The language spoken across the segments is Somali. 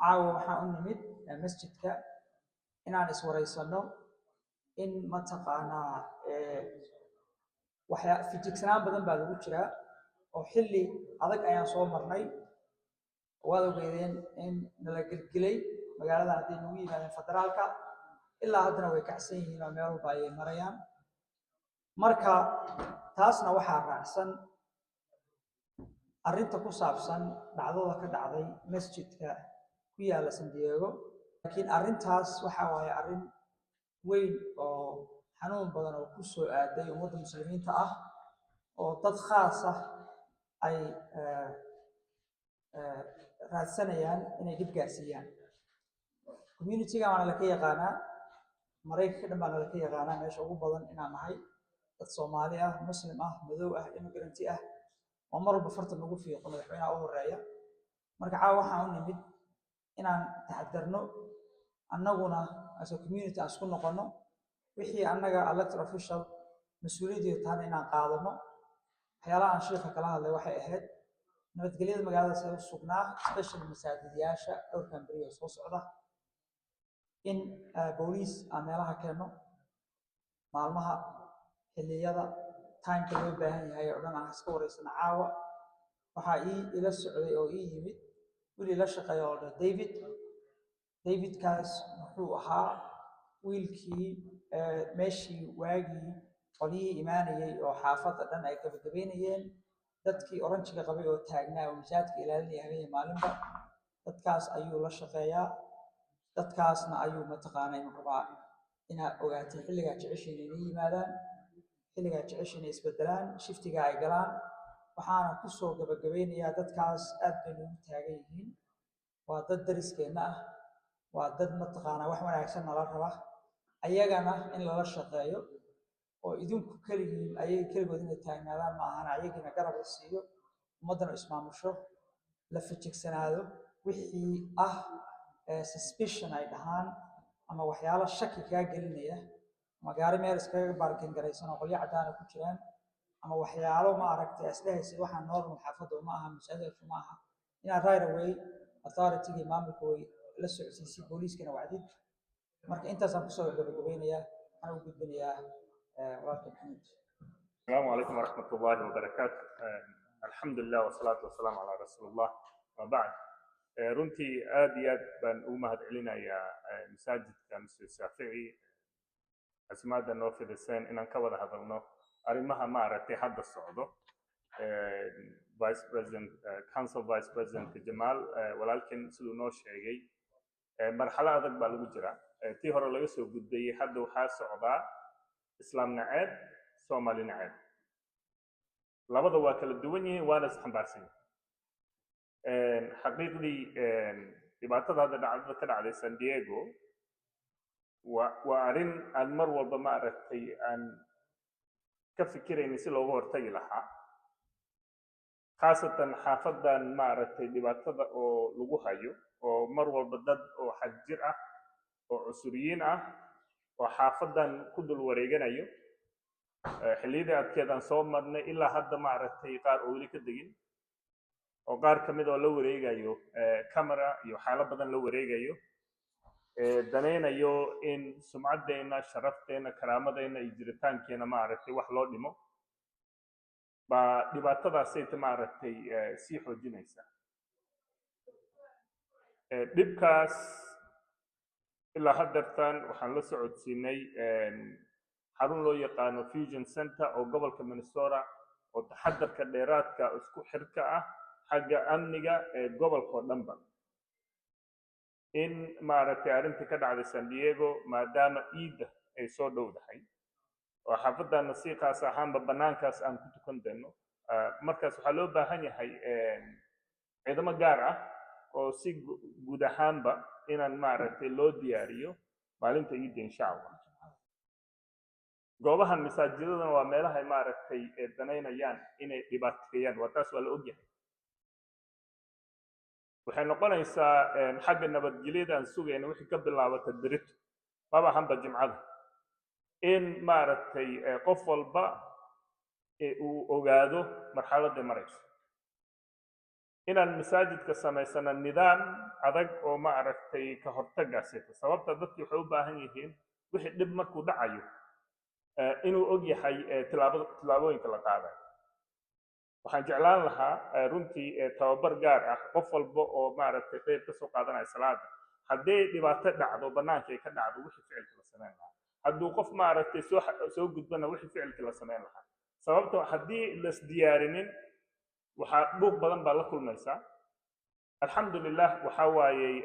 Caawa waxaan u nimid masjidka inaan iswaraysano in mataqaanaa waxyaa fijigsanaan badan baa lagu jiraa oo xilli adag ayaan soo marnay. Waad ogeydeen in nala gelgelay magaaladan hadday nagu yimaadeen federaalka, ilaa haddana way kacsan yihiin oo meel walba ayay marayaan. Marka taasna waxaa raacsan arrinta ku saabsan dhacdada ka dhacday masjidka ku yaalla San Diego. Laakiin arrintaas waxa waaye arrin weyn oo xanuun badan oo ku soo aaday ummadda Muslimiinta ah oo dad khaas ah ay raadsanayaan inay dhib gaarsiiyaan community-ga. Waana laka yaqaanaa, Maraykanka dhan baana laka yaqaanaa meesha ugu badan inaan nahay dad Soomaali ah, Muslim ah, madow ah, immigrant ah, oo mar walba farta nagu fiiqo madaxweynaha u horeeya. Marka caawa waxaan u nimid inaan taxadarno, annaguna as a community aan isku noqono, wixii annaga elected official mas-uuliyaddeedu tahana inaan qaadano. Waxyaalaha aan shiikha kala hadlay waxay ahayd nabadgelyada magaalada sida u sugnaa, especially masaajidayaasha dhowrkan beri oo soo socda, in booliis aan meelaha keenno maalmaha, xilliyada timeka loo baahan yahay oo dhan aan iska wareysano. Caawa waxaa ii ila socday oo ii yimid wiil ila shaqeeya oo dha David. Davidkaas wuxuu ahaa wiilkii meeshii waagii qolyihii imaanayay oo xaafadda dhan ay gabagabeynayeen, dadkii oranjiga qabay oo taagnaa oo masaajidka ilaalinaya habeenii maalinba. Dadkaas ayuu la shaqeeyaa, dadkaasna ayuu mataqaanaa inuu rabaa inaad ogaatay xilligaa jeceshiin inay yimaadaan, xilligaa jeceshiin inay isbedelaan, shiftiga ay galaan. Waxaana kusoo gabagabeynayaa, dadkaas aad bay noogu taagan yihiin. Waa dad dariskeenna ah, waa dad mataqaanaa wax wanaagsan nala raba, ayagana in lala shaqeeyo oo idinku keligiin ayaga keligood inay taagnaadaan ma ahana, ayagiina garab la siiyo, ummaddana ismaamusho, la fejigsanaado. Wixii ah suspicion ay dhahaan ama waxyaalo shaki kaa gelinaya ama gaari meel iskaga parking garaysan oo qolyo caddaana ku jiraan ama waxyaalo ma aragtay isdhehaysid waxaan normal xaafadda uma aha, masaajidka uma aha, inaad right away authority-gii maamulka way la socodsiisid, booliiskana wacdid. Marka intaasaan kusoo gabagabeynayaa, waxaan u gudbinayaa walaalka Maxamed. السلام عليكم ورحمة الله وبركاته. الحمد لله والصلاة والسلام على رسول الله وبعد. Runtii aad iyo aad baan ugu mahad celinayaa masaajidka Masjid Shaafici casimaadda noo fidiseen inaan ka wada hadalno arrimaha maaragtay hadda socdo. Vice President, Council Vice President Jamaal, walaalkan siduu noo sheegay, marxalo adag baa lagu jiraa. Tii hore laga soo gudbayay, hadda waxaa socdaa Islaam naceeb, Soomaali naceeb. Labada waa kala duwan yihiin, waana isxambaarsan yihiin. Xaqiiqdii dhibaatada hadda dhacdada ka dhacday San Diego waa arrin aan mar walba ma aragtay aan ka fikiraynin si looga hortagi lahaa, khaasatan xaafadan ma aragtay dhibaatada oo lagu hayo oo mar walba dad oo xadjir ah oo cusuriyiin ah oo xaafadan ku dul wareeganayo. Xilliyadii adkeedaan soo marnay ilaa hadda ma aragtay qaar oo weli ka degin oo qaar ka mid oo la wareegayo camera iyo waxyaalo badan la wareegayo, danaynayo in sumcaddeena, sharafteena, karaamadeenna iyo jiritaankeena ma aragtay wax loo dhimo, baa dhibaatadaasayta ma aragtay sii xoojinaysa dhibkaas. Ilaa haddeertan waxaan la socodsiinay xarun loo yaqaano Fusion Center oo gobolka Minnesota oo taxadarka dheeraadka isku xirka ah xagga amniga ee gobolka oo dhanba, in maaragtay arrintii ka dhacday San Diego, maadaama Iidda ay soo dhowdahay oo xaafadana si qaas ahaanba bannaankaas aan ku tukan dayno, markaas waxaa loo baahan yahay ciidamo gaar ah oo si guud ahaanba inaan maaragtay loo diyaariyo maalinta Iidda, insha Allah. Goobahan masaajidadana waa meelahay maaragtay danaynayaan inay dhibaateeyaan, waa taas, waa la ogyahay. Waxay noqonaysaa xagga nabadgelyada aan sugayna wixii ka bilaabata berito, maba ahanba Jimcada, in maaragtay qof walba uu ogaado marxaladday marayso. Inaan masaajidka samaysano nidaam adag oo, ma aragtay, ka hortagaasita, sababta dadki waxay u baahan yihiin wixii dhib markuu dhacayo inuu og yahay tilaabooyinka la qaadayo. Waxaan jeclaan lahaa runtii tababar gaar ah qof walba oo, maaragtay, qayb ka soo qaadanaya salaada, haddii dhibaato dhacdo, banaanka ay ka dhacdo, wixii ficilka la samayn lahaa, hadduu qof, maaragtay, soo gudbana, wixii ficilka la samayn lahaa. Sababto haddii las diyaarinin, waxaa buuq badan baa la kulmaysaa. Alxamdulilah, waxaa waayey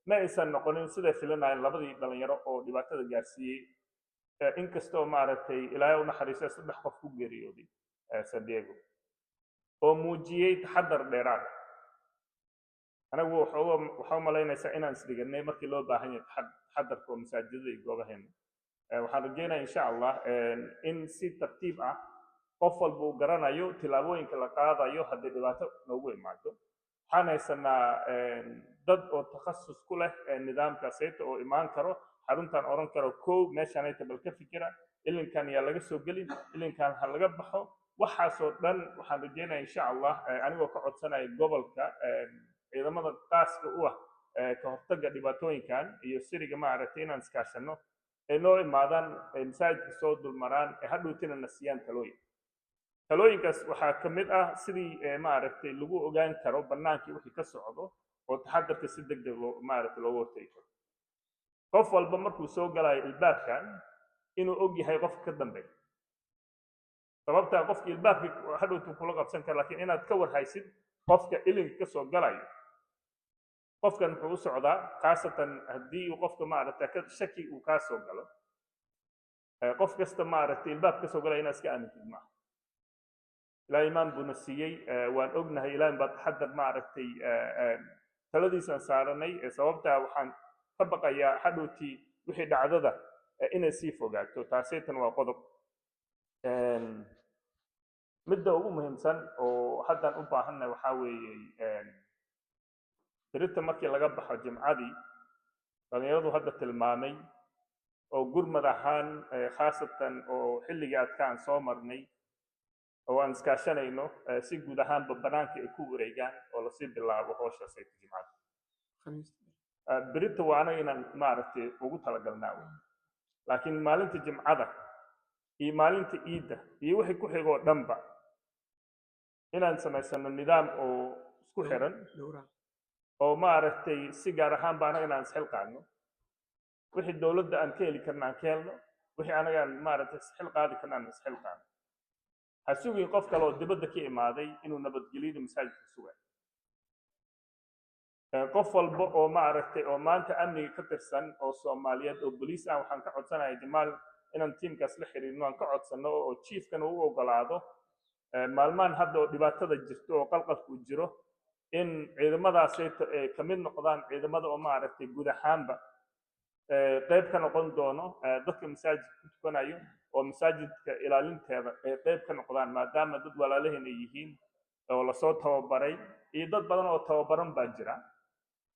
ma aysan noqonin siday filanayeen labadii dhalinyaro oo dhibaatada gaarsiiyey, inkastoo, maaragtay, Ilaahay u naxariistay saddex qof ku geeriyooday San Diego, oo muujiyey taxadar dheeraad ah. Anagu waxaa u malaynaysaa inaan isdhiganay markii loo baahan yahay taxadarka oo masaajidada iyo goobaheena. Waxaan rajeynaya, insha Allah, in si tartiib ah qof walba uu garanayo tilaabooyinka la qaadayo haddii dhibaato noogu imaado. Waxaan haysanaa dad oo takhasus ku leh nidaamkaasayta oo imaan karo xaruntaan, oran karo: kow, meeshaanayta bal ka fikira, ilinkan yaa laga soo gelin, ilinkan ha laga baxo. Waxaasoo dhan waxaan rajeynaya, insha Allah, anigoo ka codsanaya gobolka, ciidamada qaaska u ah ka hortagga dhibaatooyinkan iyo siriga, maaragtay, inaan iskaashano, ay noo imaadaan, ay masaajidka soo dulmaraan, ay hadhowtina na siiyaan talooyin. Talooyinkaas waxaa ka mid ah sidii maaragtay, lagu ogaan karo bannaankii wixii ka socdo oo taxadarka si deg deg loo, maaragtay, looga hortagi karo. Qof walba markuu soo galayo ilbaabkan inuu og yahay qofka ka dambeeya, sababtaa qofka ilbaabka hadhowtu kula qabsan kara, laakiin inaad ka warhaysid qofka ilinka ka soo galayo, qofkan muxuu u socdaa, khaasatan haddii uu qofka, maaragtay, ka shaki uu kaa soo galo. Qof kasta, maaragtay, ilbaab ka soo galaya inaad iska aamintid maaha. Ilaa imaan buuna siiyey, waan ognahay. Ilaahin baa taxadar, maaragtay, taladiisaan saaranay. Sababtaa waxaan ka baqayaa hadhowtii wixii dhacdada inay sii fogaato. Taasaytan waa qodob. Midda ugu muhiimsan oo haddaan u baahannahay waxaa weeye, berita markii laga baxo Jimcadii, dhalinyaradu hadda tilmaamay oo gurmad ahaan, khaasatan oo xilligii adka aan soo marnay oo aan iskaashanayno, si guud ahaanba banaanka ay ku wareegaan oo lasii bilaabo howshaas ay Jimcada. Berita waa anaga inaan, maaragtay, ugu talagalnaa wey, laakiin maalinta Jimcada iyo maalinta Iidda iyo wixii ku xigoo dhanba inaan samaysano nidaam oo isku xiran oo, maaragtay, si gaar ahaan ba anaga inaan isxil qaadno, wixii dowladda aan ka heli karna aan ka helno, wixii anaga aan, maaragtay, isxil qaadi karna aan isxil qaadno. Ha sugin qof kale oo dibadda ka imaaday inuu nabadgelyada masaajidka sugayo. Qof walba oo, maaragtay, oo maanta amniga ka tirsan oo Soomaaliyeed oo boliis ah, waxaan ka codsanaya Jamaal inaan tiimkaas la xiriirno, aan ka codsano oo chiefkana u ogolaado maalmahan hadda oo dhibaatada jirto oo qalqalku jiro in ciidamadaasay ka mid noqdaan ciidamada oo, maaragtay, guud ahaanba qayb ka noqon doono dadka masaajidka ku tukanayo oo masaajidka ilaalinteeda ay qayb ka noqdaan, maadaama dad walaalaheen ay yihiin oo lasoo tababaray iyo dad badan oo tababaran baa jira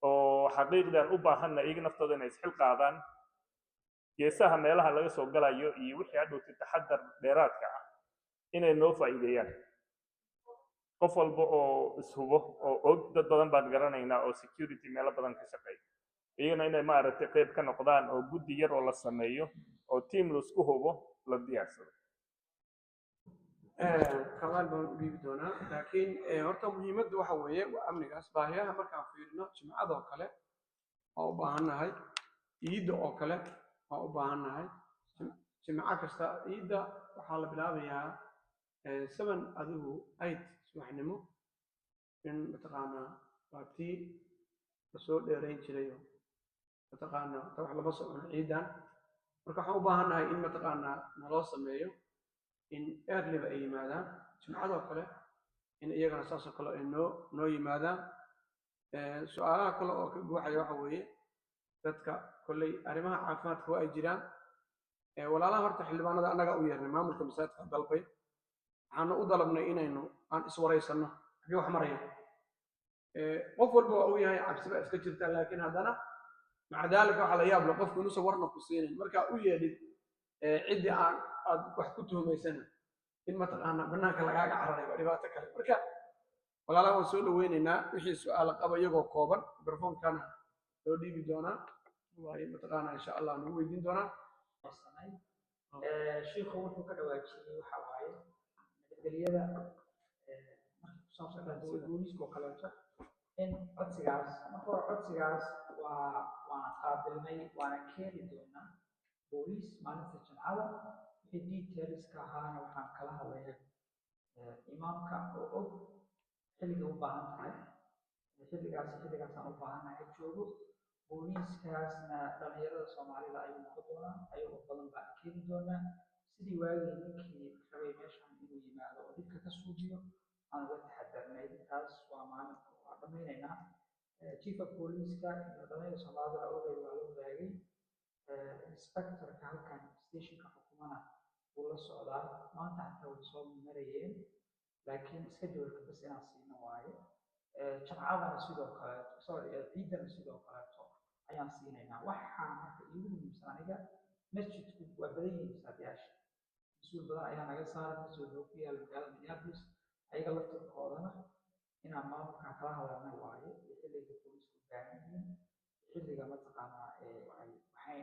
oo xaqiiqdii aan u baahanna iyaga naftooda inay isxil qaadaan geesaha meelaha laga soo galayo iyo wixii hadhowtay taxadar dheeraadka ah inay noo faa'iideeyaan. Qof walba oo ishubo oo og, dad badan baan garanaynaa oo security meelo badan ka shaqeeya, iyagana inay, maaragtay, qayb ka noqdaan oo guddi yar oo la sameeyo oo team laisku hubo la diyaarsado. Kamaal baan u dhiibi doonaa, laakiin horta muhiimaddu waxa weeye waa amnigaas. Baahiyaha markaan fiirino, Jimcada oo kale waa u baahannahay, Iidda oo kale waa u baahannahay. Jimco kasta, Iidda waxaa la bilaabayaa 7, adigu 8 subaxnimo in, mataqaanaa, waa tii lasoo dheerayn jirayo, mataqaanaa, ta wax lama socon ciidan. Marka waxaan u baahannahay in, mataqaanaa, naloo sameeyo in earlyba ay yimaadaan. Jimcadoo kale in iyagana saasoo kale ay noo yimaadaan. Su-aalaha kale oo ka guuxaya waxa weeye dadka kolley arrimaha caafimaadka waa ay jiraan. Walaalaha horta xildhibaanada annaga u yeernay, maamulka masaajidka dalbay, waxaana u dalabnay inaynu aan iswaraysanno xagee wax maraya. Qof walba waa og yahay cabsi baa iska jirta, laakiin haddana maca daalika waxaa la yaab leh qofku inuusan warna ku siinin markaa u yeedhid ciddii aan aad wax ku tuhumaysana in, mataqaanaa, banaanka lagaaga cararay. Waa dhibaato kale. Marka Walaalaha waan soo dhaweynaynaa. Wixii su-aalo qaba iyagoo kooban microphone-kana loo dhiibi doonaa, waay mataqaanaa, insha Allah nagu weydiin doonaa. Shiikhu wuxuu ka dhawaajiyey waxa waaye nabadgelyada marka ku saabsan booliiska oo kaleeto in codsigaas marka hore codsigaas waana qaabilnay, waana keeni doonaa booliis maalinta Jimcada. Wixii details-ka ahaana waxaan kala hadlaya imaamka oo og xilliga u baahan tahay, xilligaas xilligaasaan u baahannahay joogo. Booliiskaasna dhalinyarada Soomaalida ayuu noqon doonaa, ayagoo badan baan keeni doonaa, sidii waagii ninkii rabay meeshan inuu yimaado oo dhibka ka suubiyo aan uga taxadarnay. Taas waa maalin waa dhammaynaynaa. Chief of police-ka iyo dhalinyarada Soomaalida already waa la wadaagay. Inspector-ka halkan station-ka xukumana wuu la socdaa. Maanta xataa way soo marayeen, laakiin schedule-ka bas inaan siino waaye. Jamcadana sidoo kaleeto, sorry, ciidana sidoo kaleeto ayaan siinaynaa. Waxaa marka iigu muhiimsan aniga, masjidku waa badan yihiin masaajidyaasha, mas-uul badan ayaa naga saaran. Masjid wuxuu ku yaala magaalada Minneapolis, ayaga laftirkoodana inaan maamulkan kala hadalna waaye iyo xilliga booliisku u baahan yihiin, xilliga mataqaanaa ay waxay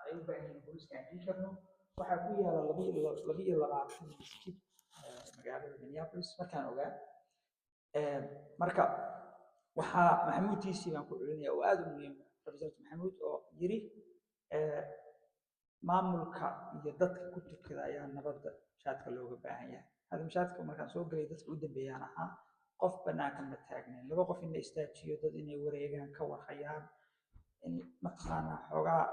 ay u baahan yihiin booliiska aan dhigi karno. Waxaa ku yaala 22 masjid magaalada Minneapolis markaan ogaa. Marka waxaa Maxamuud tiisii baan ku celinaya oo aad u muhiim, Representative Maxamuud oo yiri maamulka iyo dadka ku tukada ayaa nabadda mashaadka looga baahan yahay. Hadda mashaadka markaan soo gelay dadka u dambeeyaan ahaa, qof banaanka ma taagnayn, laba qof in la istaajiyo, dad inay wareegaan ka warhayaan in mataqaanaa xoogaa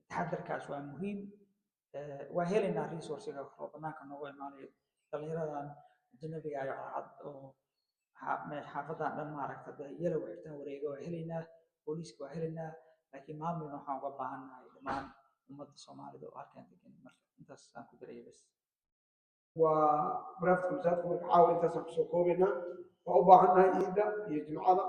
taxadarkaas waa muhiim. Waa helaynaa resource-iga oo banaanka nooga imaanayo, dhalinyaradan ajanabiga ah oo cad oo xaafadan dhan maaragta dee yellow xirtaan wareega waa helaynaa, booliiska waa helaynaa, laakiin maamulna waxaan uga baahannahay dhammaan ummadda Soomaalida oo halkan degan. Marka intaas aan ku daraya bas. Waa barnaamijka masaajidka. Marka caawa intaasaan kusoo koobaynaa. Waa u baahannahay ciidda iyo Jimcada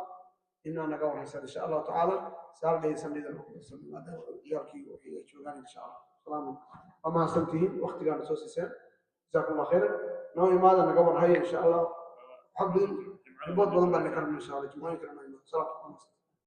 inaa naga warhaysaan, insha Allahu tacaala. Saturday, Sunday-da ku darsan maadaama ciyaalkii waxay ay joogaan, insha Allah. Salaamu, waa mahadsantihiin waqtigaana soo siiseen. Jazaakum Allah khayran. Noo imaada, naga warhaya, insha Allah. Xog badan, report badan baan ka rabnaa, insha Allah. Jimcooyin kalena imaada. Salaam.